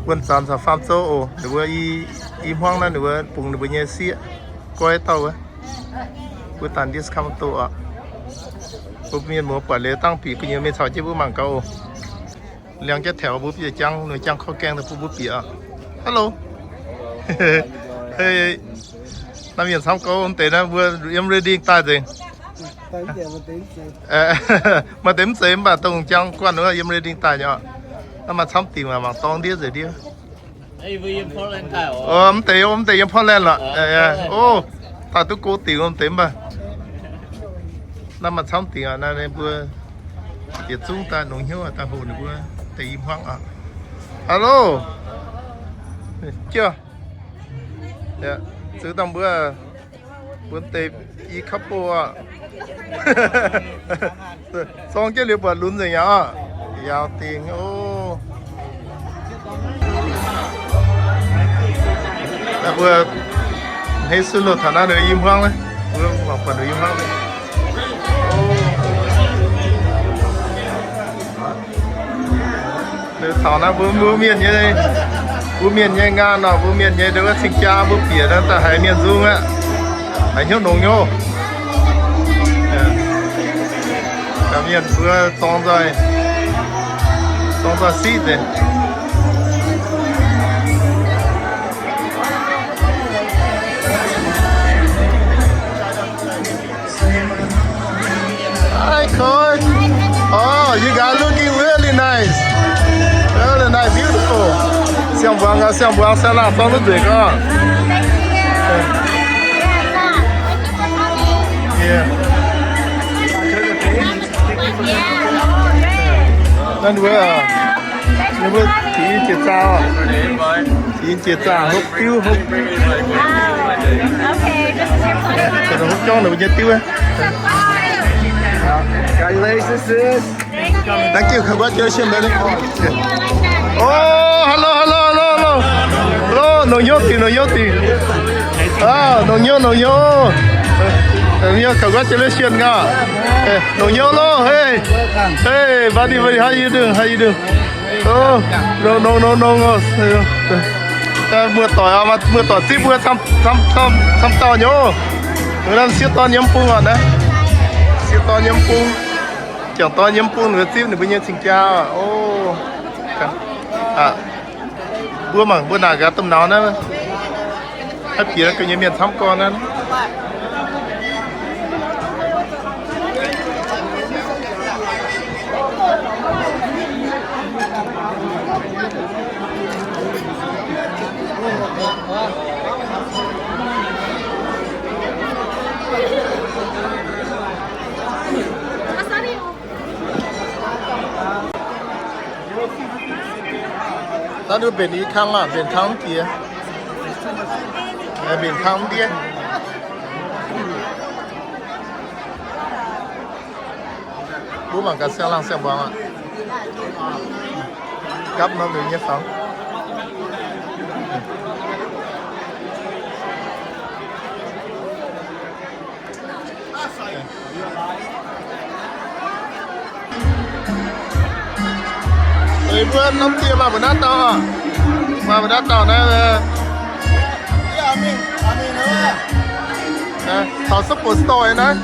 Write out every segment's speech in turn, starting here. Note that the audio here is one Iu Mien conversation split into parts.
Wuonh zanc caux faam zouv oc. Ninh mbuo i, i hmuangv naaiv ninh mbuo bungx ninh mbuo nyei sieqv goiv dauh wuov. Mbuo daaih ndiev kamv doqc oc. Mbuo mienh muoz buatc liuz dangh bieqc gu'nyuoz mingh caux jienv mbuo mangc gaax oc. Liangx jienv taux mbuo bieqc jangv, ninh jangv korv gaengh daaih bun mbuo bieqc oc. Hello. Hei, naaiv mienh camv gouv mv deix naaiv mbuo yiem reading daaih nzengc. Maaih deix mv zeiz mv baac dongh jangv guanh wuov yiem reading daaih nyei oc. Naaiv maaih camv dingc mangc dorng ndiev nzengc ndiev. Mv deix, mv deix yiem Portland lorqc. O, daaih duqv go dingc mv deix mv baac. Naaiv maaih camv dingc aqv. Naaiv mbuo yietc zungv daaih longx hnyouv daaih hoqc ninh mbuo deix i hmuangv aqv. Hello. Jiouv. Zuqc dangh mbuo, mbuo deix i couple aqv. Sorng jienv liuz buatc lunx nzengc aqv. Yaauc dingc oc. Mbuo hneiv sun loh taux naaiv ninh i hmuangv naaiv. Mbuo mangc buatc ninh i hmuangv naaiv. Taux naaiv mbuo, mbuo mienh nyei, mbuo mienh nyei ngaanh nor, mbuo mienh nyei wuov cing-jaa mbuo bieqc naaiv daaih haiz mienh nzung aqv. Haiz hnyouv longx nyouv. Mienh mbuo dorng nzoih, dorng nzoih siqv nzengc. Hi, Coach. Oh, you guys looking really nice. Really nice, beautiful. Siang-mbuangz aqv, siang-mbuangz, siang-laangh dorng duqv nzueic gorngv. Yeah. Naaiv mbuo, ninh mbuo jiex zaah, jiex zaah hopv diuv, hopv, hopv jorngv ninh mbuo nyei diuv. Congratulations, sis. Thank you, congratulations, brother. Oh, hello, hello, hello, hello. Hello, nongx hnyouv dingc, nongx hnyouv dingc. Ah, nongx hnyouv, nongx hnyouv. Nongx hnyouv, congratulations aqv. Eh, nongx hnyouv loh, hey. Hey, buddy, buddy, how you doing? How you doing? Oh, no, no, no, no, no. Muoz-doic, muoz-doic zipv mbuo camv, camv, camv, camv dauh nyei. Mbuo naaiv sieqv dorn yiem bung oc naaiv. Sieqv dorn yiem bung. Jangc dorn yiem bung ninh mbuo zipv ninh mbuo nyei cing-jaa. O, mbuo mangc mbuo naaic gaax domh nauz naaiv. Haaix bieqc gu'nyuoz mienh camv gorn naaiv. Naaiv duqv mbenc i kang aqv, mbenc kang mv jiex. Mbenc kang mv ndiev. Mbuo mangc gaax siang-laangh siang-mbuangz aqv. Gapv norm liuz nyei fangx. Mbuo norm dieh maaih mbu'naaiv dauh, maaih mbu'naaiv dauh naaiv. Taux Super Store naaiv.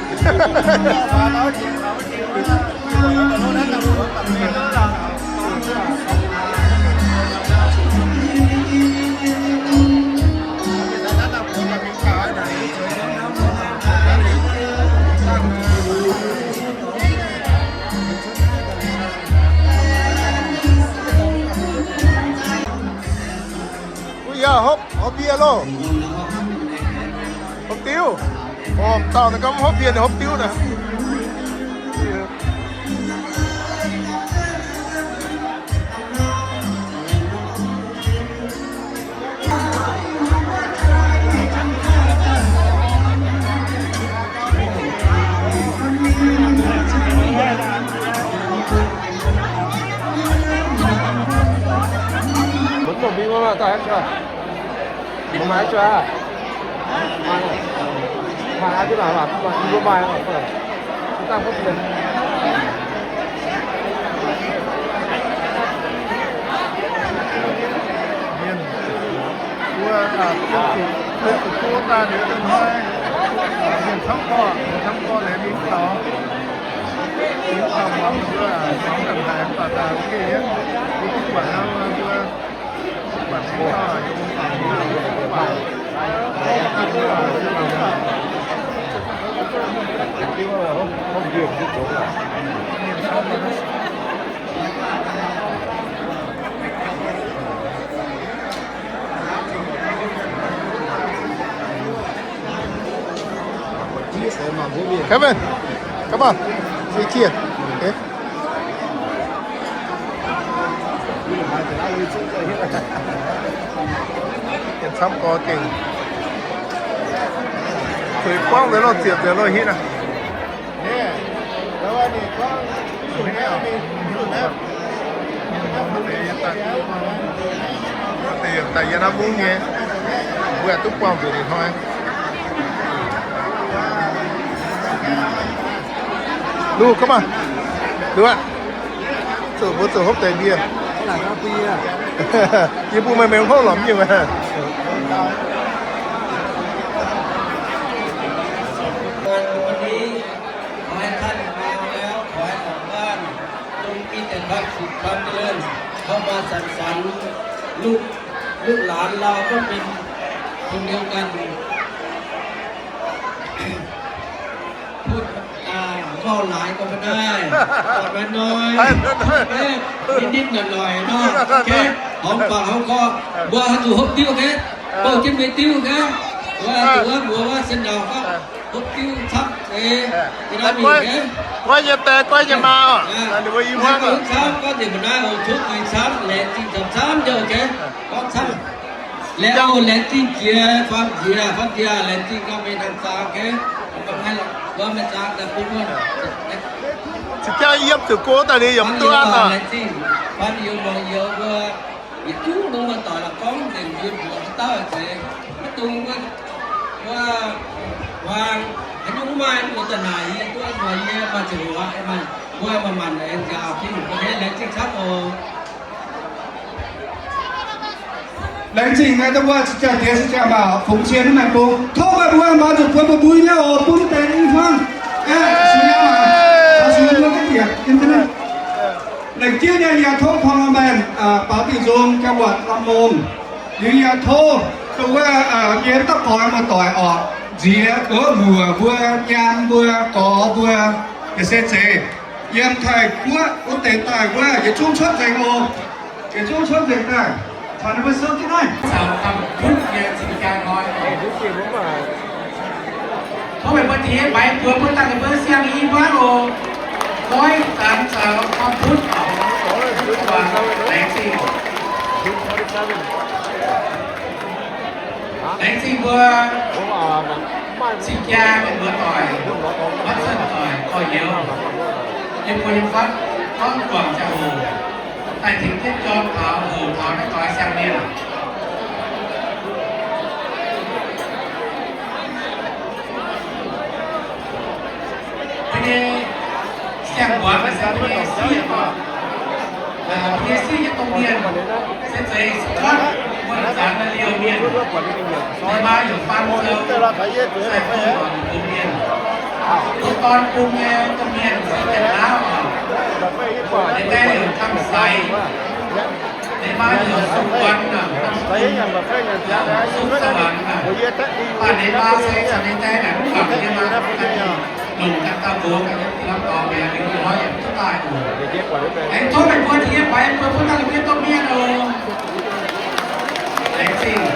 Wuov yaac hopv, hopv bie loh. Hopv diuv. Orv, dauh naaiv gorngv hopv bie, ninh hopv diuv naaiv. Zuqc go daaih liuz hnoi, mienh camv gorx, mienh camv gorx liuz mingh taux, mingh taux muangx mbuo muangx ganh haic mv baac daaih mv geh yietv, mbuo duqv buatc hnangv mbuo, duqv buatc cingx dauh yungz mangc mbuo, duqv buatc. Kevin, come on. Sit here. Okay. Camv gorx gengh. Zueiz buangv nzengc loh, ziepc nzengc loh hitv aqv. Deix yiem naaiv mungv nyei, mbuo yaac duqv buangh nzunc ih hnoi. Luv, come on. Luv aqv. Zuqc mbuo zuqc hopv deix ndie. Yie bun meih mengh hopv lorz mv nyungc aqv. ขอให้ท่านมาแล้ว ขอให้กลับบ้าน จงมีแต่ความสุขความเจริญ เข้ามาสังสรรค์ ลูก ลูกหลานเราก็เป็นคนเดียวกัน พูด อ่า เว้าหลายก็ไม่ได้ ตอบน้อยๆ เอ้ย นิดๆ หน่อยๆ เนาะ โอเค หอมปากหอมคอ ว่าให้ถูกหกติ้ว โอเค เว้าจิ้นไปติ้ว โอเค ว่าตัวหัวว่าเส้นดาวก็ Hopv diuv camv deix, goiv nyei die, goiv nyei maa oc. Ninh mbuo i hmuangv oc. Camv gorngv deix mbuo naaiv oc, tov zuiz camv, laengz zingh camv-camv nyei oc. Gorngv camv. Laengz oc, laengz zingh jiex faam nziex, faam nziex, laengz zingh gauh meih dangh zaangc, gorngv meih zaangc daaih bun wuov. Cing jang yiem zuqc go daaih liuz yaac mv duqv aqv oc. Laengz zingh, faam youz morc youz mbuo, yietc zungv mbuo muoz-doic la'gorngv nzengc yiem mbuox haaix dauh zeiz, maiv dungx mbuo, mbuo huaang haaix nyungc maiv maaih mbuo daaih naaic yie duqv nor, yie maaih ziangh hoc aqv, maaih mbuo maaih maanc aengx nziaaux Tin-Hungh mbuo laengz zingh camv oc. Laengz zingh naaiv deix mbuo cing jang diex cing jang maac fungx cien naaiv maengx bung, tov meih mbuo maaiz zuqc buonc mbu'mbui nyei oc, bun deix i hmuangv. Aeqv, sux nyei maah, caux sux mbuo ga'nyiec. Lengc jienv nyei yie tov พอลแมน baaux diuh nzung จังหวัดลำปาง liuz yie tov dongh wuov yie da'goix muoz-doic orqc, nziex gox muoc mbuo, nyaanh mbuo, gorx mbuo, ga'sie zeiz yiem Taiv-Guoqv wuov deix daaih wuov yietc zungv cuotv nzengc oc. Yietc zungv cuotv nzengc daaih, taux ninh mbuo souv jienv naaiv. Caux da'nyeic butv nyei cing jang hnoi. Tov meih mbuo dingc nyei maengx buoz mbuo daaih ninh mbuo siang i hmuangv oc. Goiv zanc caux da'nyeic butv, laengz zingh. Laengz zingh mbuo cing jang mienh muoz-doic, Hudson doic, gorx-youz, yiem mbuo nyei fatv gorngv guangc ziangh hoc daaih tengx jienv jorm taux hoc taux naaiv doix siang mienh. Mbuo nyei siang-muangz se mbuo nyei sieqv oc. Mbuo nyei sieqv nyei domh mienh se zeiz cuotv wuonh zanc naaiv liouh mienh. Ninh maa yaac faan zoux sai bun mbuo nyei domh mienh. Mbuo dorn bung nyei domh mienh se Janx-Laauv oc. Ninh daaih yaac camv saix. Ninh maa yaac sung guan, sung sa-lanx. Baac ninh maa se caux ninh daaih naaic mv baac ninh maa longc ganh dauh nqox ganh nyei dingh lamh dorngx mingh, ninh mbuo hnoi yaac mv duqv daaih oc. Aengx tov meih mbuo dingc nyei baix buoz bun daaih la'bieiv domh mienh oc. Laengz zingh.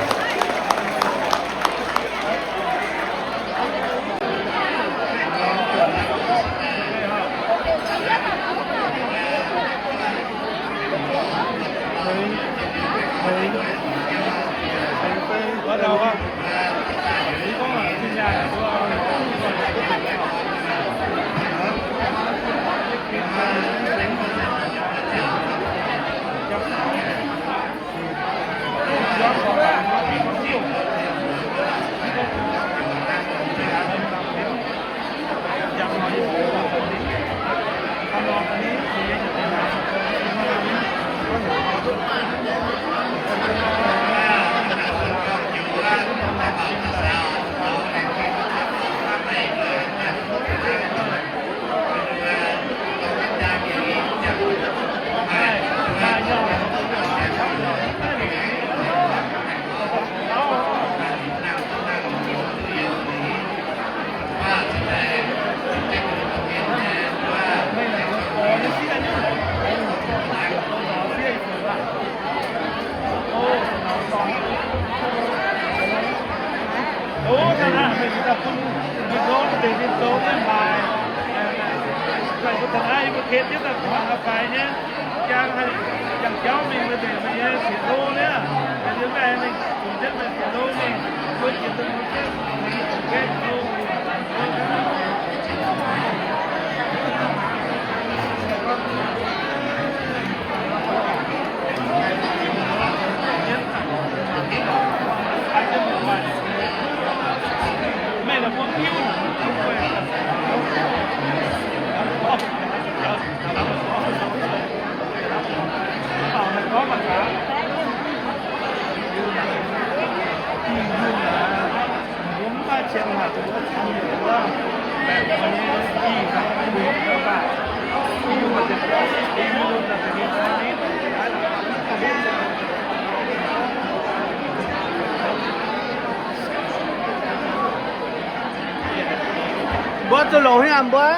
Mbuo zuqc longc haaix mbuo?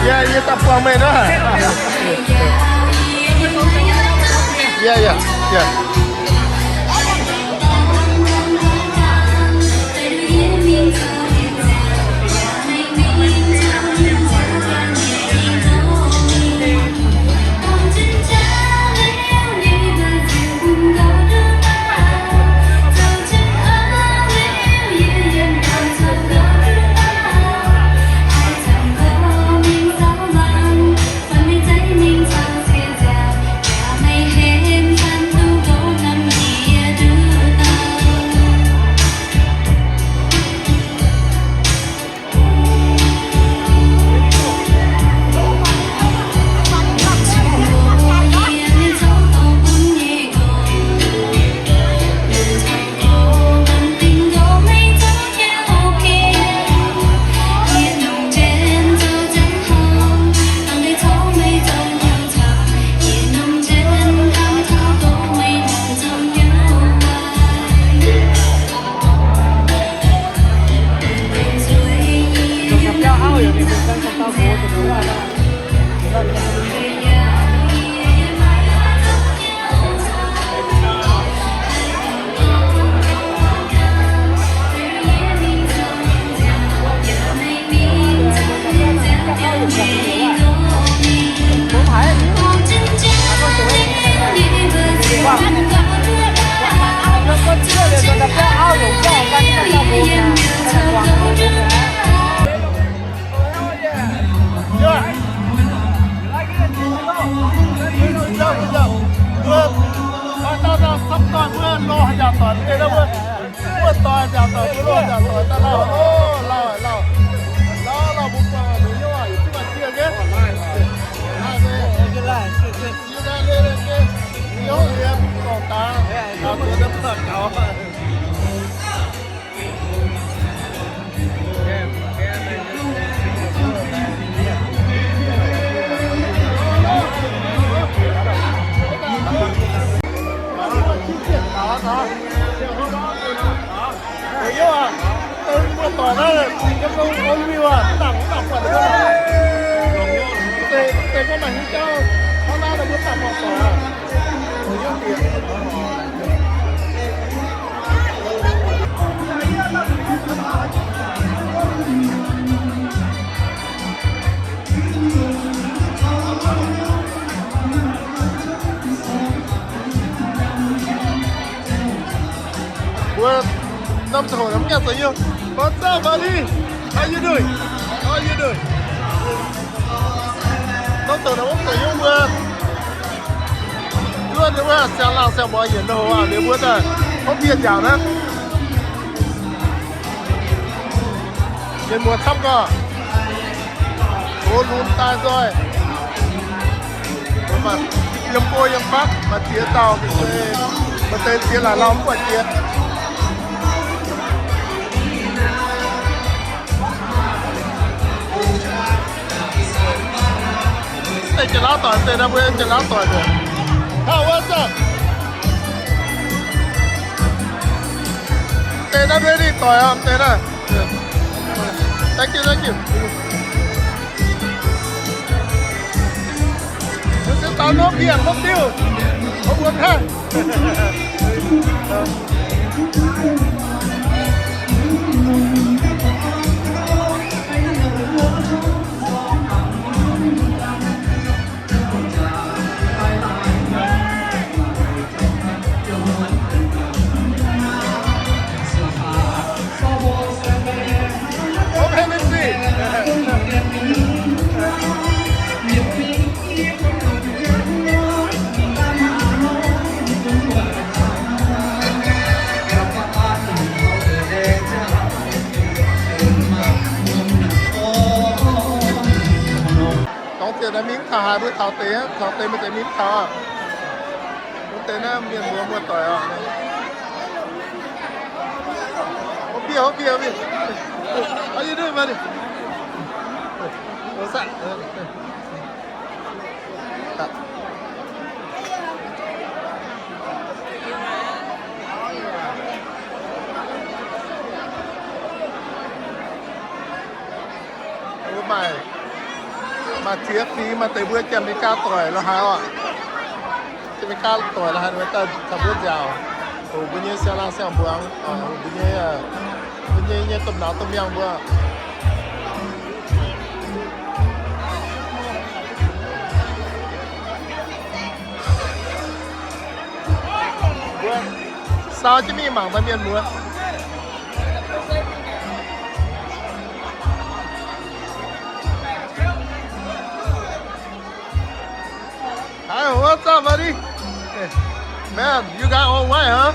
Yie, yie daaih buangh meih nor. Yie, yie, yie. Mbuo norm ziangh hoc mv gaengh zoux yiem. What's up, buddy? How you doing? How you doing? Norm ziangh hoc mv gaengh zoux yiem mbuo. Nduov ninh mbuo siang-laangh siang-muoz yietc norm hoc aqv, liuz mbuo daaih hopv bieqc nziaauc naaiv. Mienh muoz camv gorqv. Mbuo lunx daaih nzoih. Yiem go yiem fatv maaih ziex dauh, maaih deix ziex laaic lauh mv buatc jiex. Deix Janx-Lauv doic, deix naaiv mbuo Janx-Lauv doic deix. Haaix wuov zanc. Deix naaiv mbuo ninh doic aqv, deix naaiv. Thank you, thank you. Mbuo se taux nopv mbiaangc nopv diuh, mbuo mbuo kangv. Dorngx ziouc naaiv mingh taux haaix mbuo taux deix, taux deix mingh deix mingh taux. Wuov deix naaiv mienh muoz muoz-doic oc. Hopv biev, hopv biev, hopv biev. How you doing, buddy? What's up? Mbuo maaih, maaih ziex fingx, maaih deix mbuo Janx-Meigaa doic lorqc haaix oc. Janx-Meigaa doic lorqc haaix, daaih caux mbuo nziaauc, hoqc mbuo nyei siang-laangh siang-mbuangz, hoqc mbuo nyei, mbuo nyei, nyei domh nauz domh miangh mbuo. Mbuo saau jienv mingh mangc daaih mienh muoz. Hi, what's up, buddy? Man, you got all white, huh?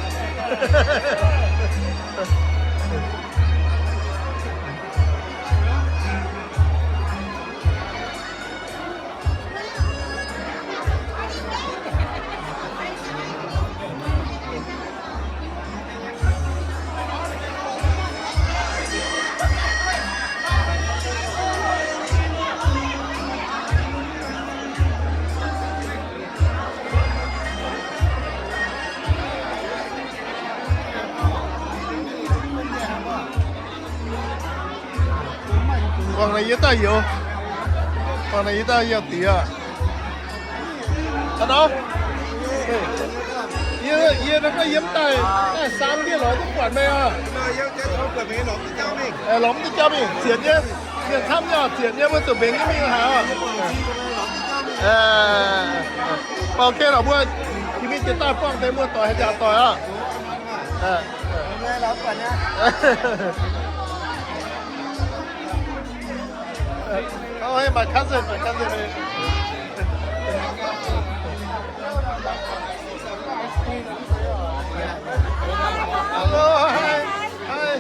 Guangc naaic yie daaih youz. Guangc naaic yie daaih yangh diex aqv. Hnangv nor, yie, yie naaiv gorngv yie mv daaih, daaih saam ndiev lorz duqv buatc meih oc. Lorz mv duqv jauv mingh, zienc nyei, mienh camv nyei oc, zienc nyei mbuo zuqc mbengx jienv mingh haic oc. Mv baac ok lorqc, mbuo jiex mingh jiex daaih buangh deix muoz-doic haaix njaaux doic oc. Oh, hey, my cousin, my cousin. Hello, hi, hi.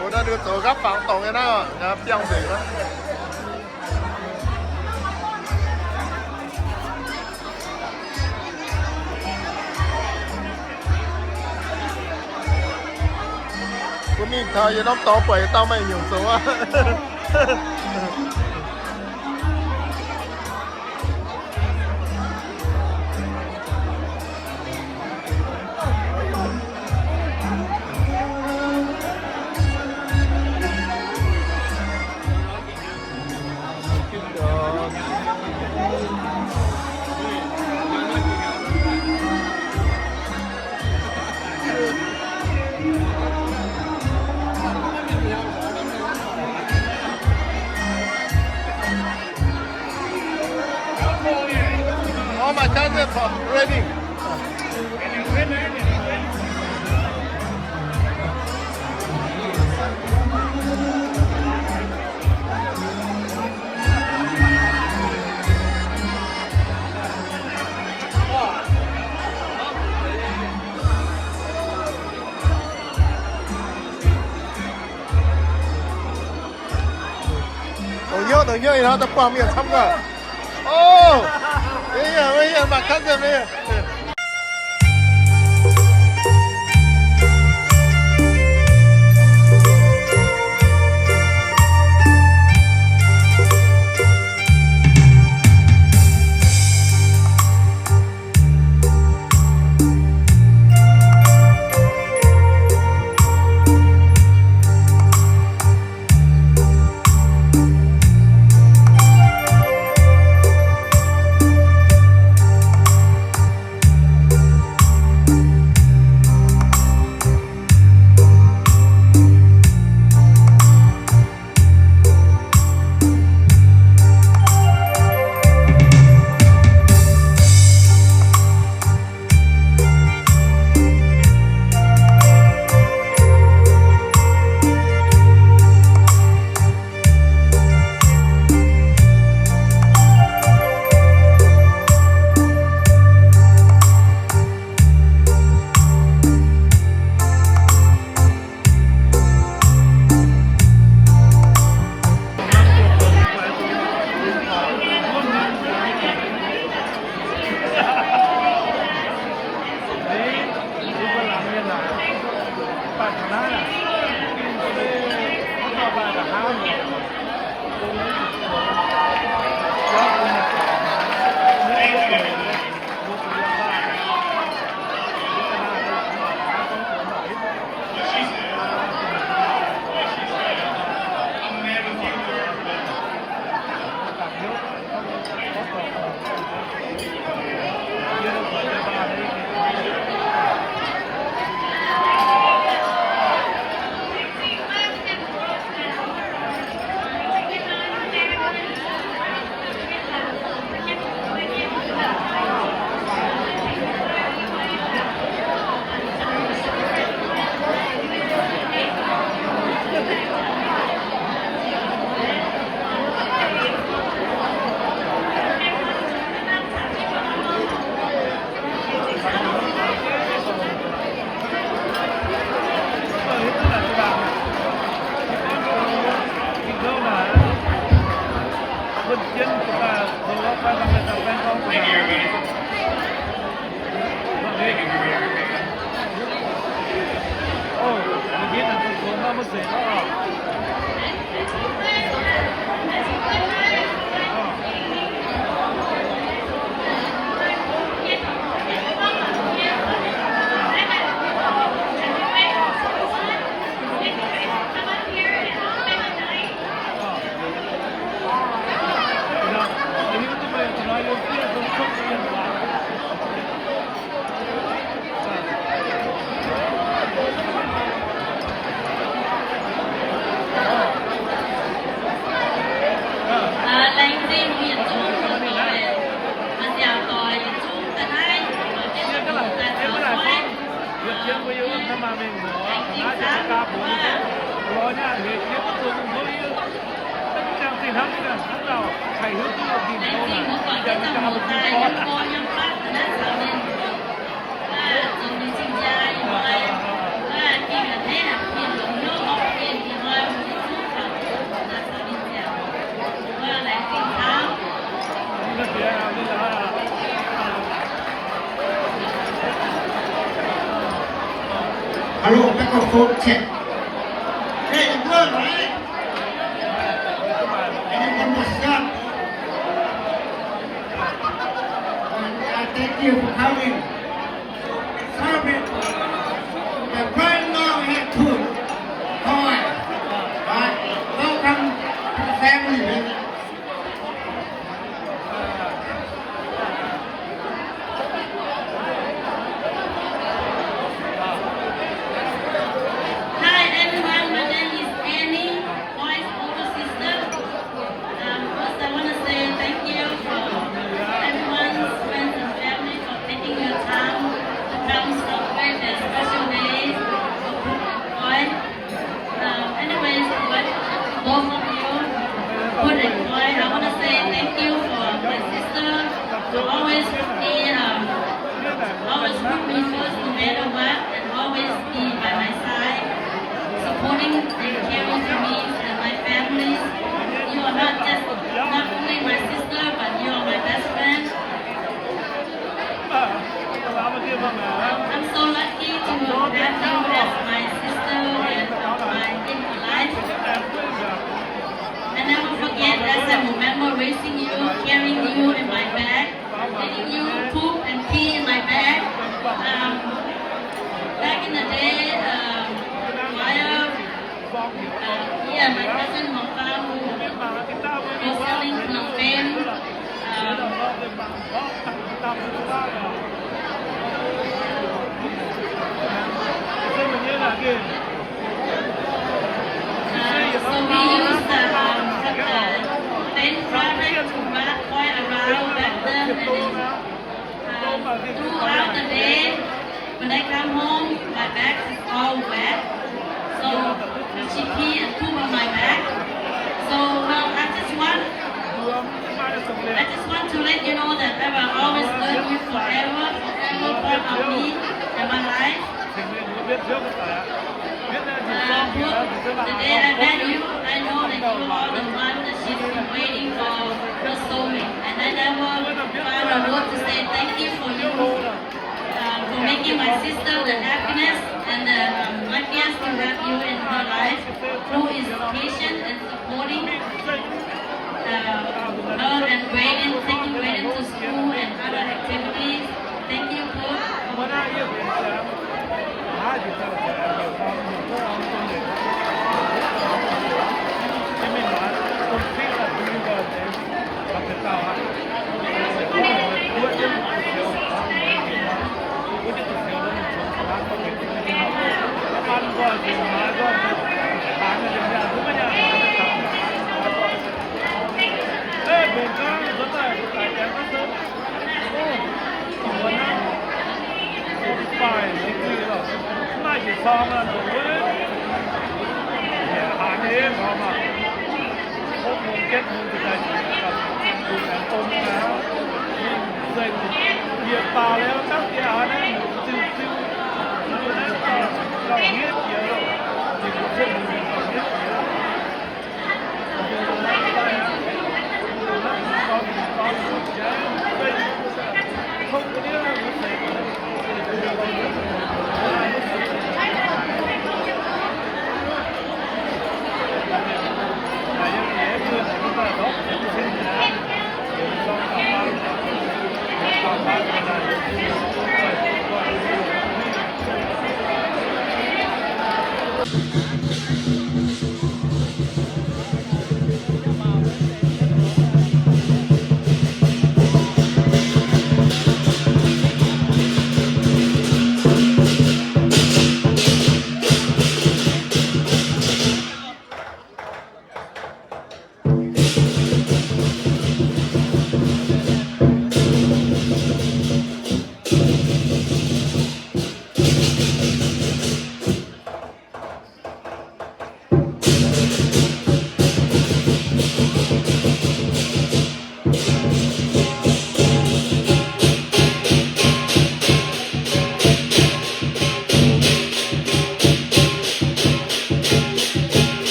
Ov, naaiv ninh zoux gapv fangx dorngx nyei naaiv, biangh nzengc naaiv. Mbuo mingh taux yietc norm dorngx buatc yietc dauh maaih nyungc zoux aqv. All my cousins from Reading. Hnyouv ih hnoi daaih buangh mienh camv gaax. Oh, mv hieh, mv hieh, mangc gaax nzengc mv hieh. Laengz zingh yietc zungv muoz-doic, muoz-doic yietc zungv daaih naaiv, daaih taux naaiv. Laengz zingh camv. Hello, microphone check. Hey, you good, right? Anyone must stop? And I thank you for coming. Celebrate. And right now we have two. All right. All right. Welcome to the family, man. Hi everyone, my name is Annie, Boy's older sister. Um, first, I want to say thank you for everyone's friends and family for taking your time to come celebrate their special day for Boy. Um, anyways, to both of you, Put and Koi, I want to say thank you for my sister, who always with me, um, always put me first no matter what, and always be by my side, supporting and caring for me and my families. You are not just I'm so lucky to have you as my sister and my, in my life. I never forget as I remember raising you, carrying you in my back, letting you poop and pee in my back. Um, back in the day, um, while, uh, yeah, my cousin Mong Fam was selling Phnom Penh. Um, Uh, so we use the, um, the Phnom Penh project to run quite around Bapton and, um, throughout the day, when I come home, my back is all wet. So she pee and poop on my back. So, well, I just want I just want to let you know that I will always love you forever, forever, part of me and my life. Uh, Phuc, the day I met you, I know that you are the one that she's been waiting for her soulmate. And I never found a word to say thank you for you, uh, for making my sister the happiness and the, um, luckiest to have you in her life, who is patient and supporting, uh, her and Brayden, taking Brayden to school and other activities. Thank you, Phuc.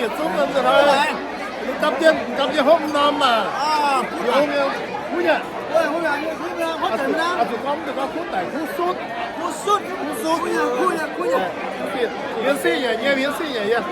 Yietc zungv nzuonx hnoi, Gapv jienv, gapv jienv hopv norm maah. Kuv nyei, kuv nyei. Zuqc gorngv, zuqc gorngv kuv daic, kuv sutv. Kuv sutv, kuv sutv. Yiem sih nyei, yiem, yiem sih nyei, yiem.